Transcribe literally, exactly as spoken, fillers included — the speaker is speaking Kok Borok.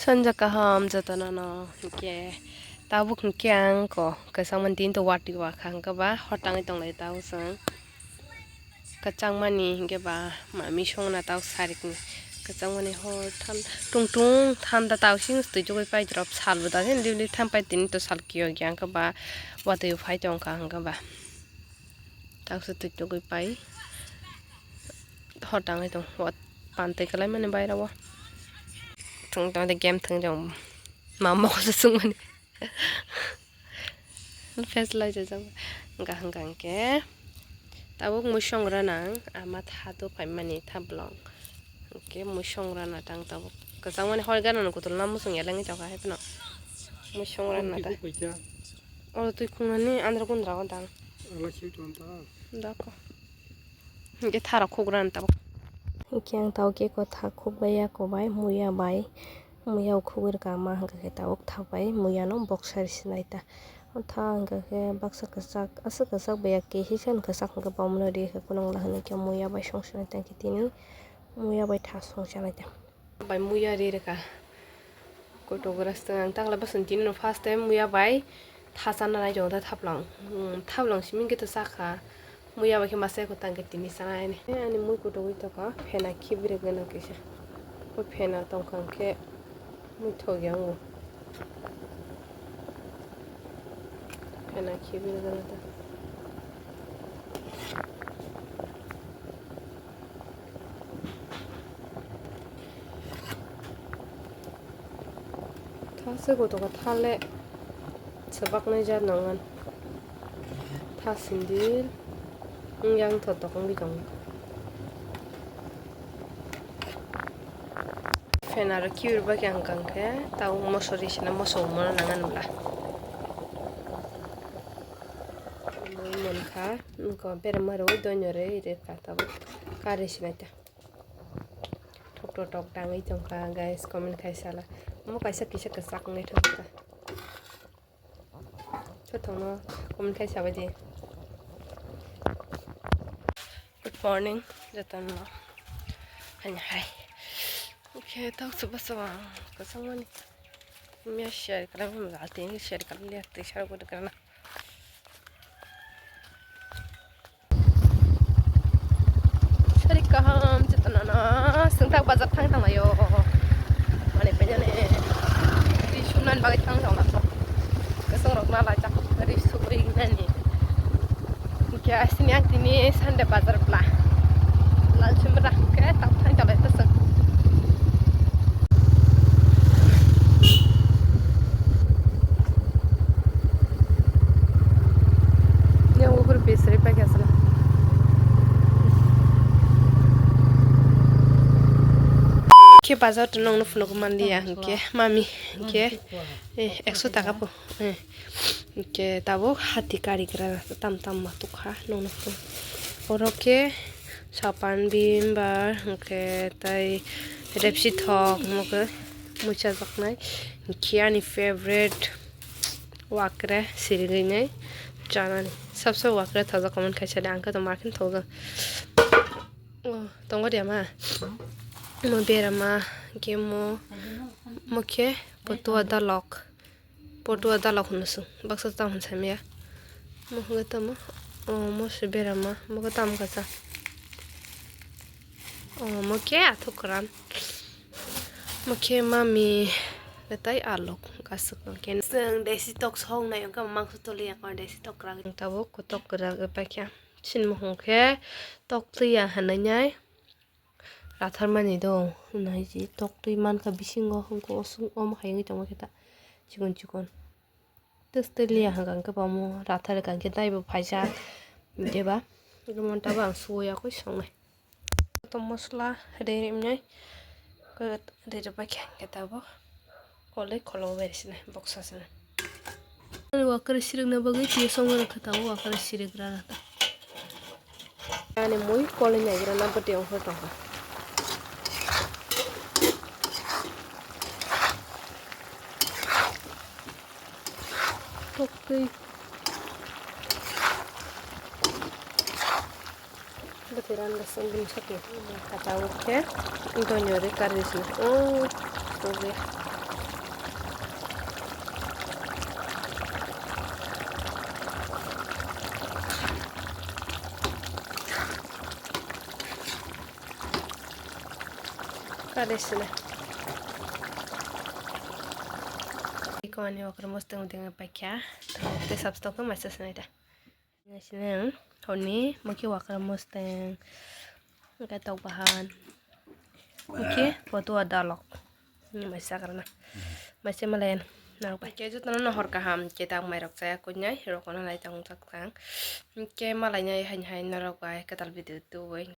Sanja kaham jotono no, hwnkhe tabuk hwnkhe ang ko kwchangma din to watwi wakha hwnkhe ba hor tangwi tonglai tabuk chwng. Kwchangmani hwnkhe ba mami songna tabuk sarikni kwchangmani hor than-, tung tung thanda tabuk sing twi jogwi pai drop salbo da khe lik lik tham pai tini to sal kiyo khe hwnkhe ba watwi phai tongkha hwnkhe ba. Taksa twi tugwi pai hor tangwi tong, hor pantwi kwlai mani baira o. Thung tong de game thung jong ma mokol se sung mani. Face lai jajak hwnkha hwnkha hwnkhe tabuk mui song rana ang ama tha do phaimani tha bolong. Hwnkhe mui song rana tang tabuk kwchangmani hor ganano kutul na muchung yalengwi tongkha hai phano mui song rana ta. Oro twi khungnani andro kundra o dang. Ala sui tong ta. Dako. Hwnkhe tharok khukrani tabuk. Hwnkhe ang tabuk khe ko tha khukbai ya ko bai muya bai. Muya o khugwi rwkha ma hwnkha khe tabuk tha bai muya no boksa ri sinai ta. O tha hwnkha khe baksa kwchak aswk kwchak bai ya kehi san kwchak hwnkhe bomono ri khe kunung la hwnwi khe muya bai song sinai ta hwnkhe tini muya bai tha song chanai ta. Bai muya ri rwkha. Koito gura swtang ang takla bwswng tini no first time muya bai tha chana nai tongo ta thaplang. Hmm, thaplang simi khe to chakha. Muya bai khe masa ko tang khe tini chana ani. Ani mui koito wi tokha phena khibi rwgwi no kisa. O phena tongkha hwnkhe mui thok yango. Phena khibi rwgwi no ta. Thase kotoka thale swbaknai ja nangan. Tha sindir yang tho tokong bitong. Fan aro kiur ba kyang kang khe tau mosori sina moso umano nangan bla. Mui monkha, wngkha berma rwi doino rwi rwkha tabuk kari sinai ta. Thok thok thok tangwi tongkha guys, comment khai sala. Omo kaisa kisa kwchak wngwi thangkha. Sothokno comment khai sabai di. Good morning jotono. Hai hai. Okay, tok chuba chuba kwchangmani. Mia share kalam, jalti share kalam, liya te share gud kana. Sari kaham chwtwnano swngthak bazar thang thanglaio. Mane phainani ri sumnani bagwi thang thangla. Kwchwngrokno laijak ri sugwi nani. Hwnkhe asini ang tini Sunday bazar bla. Lal sumra hwnkhe tak thang thanglai ta chwng. Yang ukur bisri pakai sana. Khe bazar to nongno phunuk manliya hwnkhe mami hwnkhe, eh, ekso taka po, eh, hwnkhe tabuk hati karigra tam tam ma tukha nongno phunuk. Oro khe sapan bimbar hwnkhe tai repsi thok hwnkhe muichajaknai hwnkhe ani favorite. Wakre sirigwi nai chanani. Sab sab wakre thajak comment khai sadi, ang khe to ma khe thokjak. O, tongo de ma. Mo berama, hwnkhe mo, mo khe potuwa dalok. Potuwa dalok hwnwi swng. Baksa tamo hwn samya. Mo hwnkhe tamo. O, mo se berama. Mo khe tamo kacha. O, mo khe athuk kwran. Mo khe mami tei alok aswk no khe. Chwng desi tok song nai wngkha mangso toli ya desi tok kwrak. Tabuk kotok kwrak paikha. Chini mukhung khe tok twi ya hinwi nai rathar mani do. Nai ji tok twi mankha bisingo hwnkhe omo hai wngwi tongma khe ta chikon chikon. Testeliya hwnkha hwnkhe bo omo rathar hwnkha hwnkhe taibo phaijak. Eba rimon tabo ang suya koi songnai. Koto mosla ri rimnai. Ri rwbaikha hwnkhe tabo koloi kholongo bai sinai boksa sinai. Ani wakre sirikna bagwi tiyo songo rwkha tabo wakre sirikrana ta. Ani mui koloi naigra na bwtwi ongkhor tongkha. Toktwi. Bwtwi ran gasa bini sakni. Kata o khe. Donyo de karwi sini. Oh, sorry. Tade sini. Iko ani wakar mosteng ding paikha. Te sabstok maisa sinai ta. Sini ang honi muki wakar mosteng. Hwnkhe tok bahan. Hwnkhe potuwa dalok. Ni maisa karana. Maisa malayan. Narok bai. Hwnkhe jotono no hor kaham. Hwnkhe tak mairok chaya kuinai. Rokno nai tong tak tang. Hwnkhe malainai hain hain narok bai. Katal video tuwi.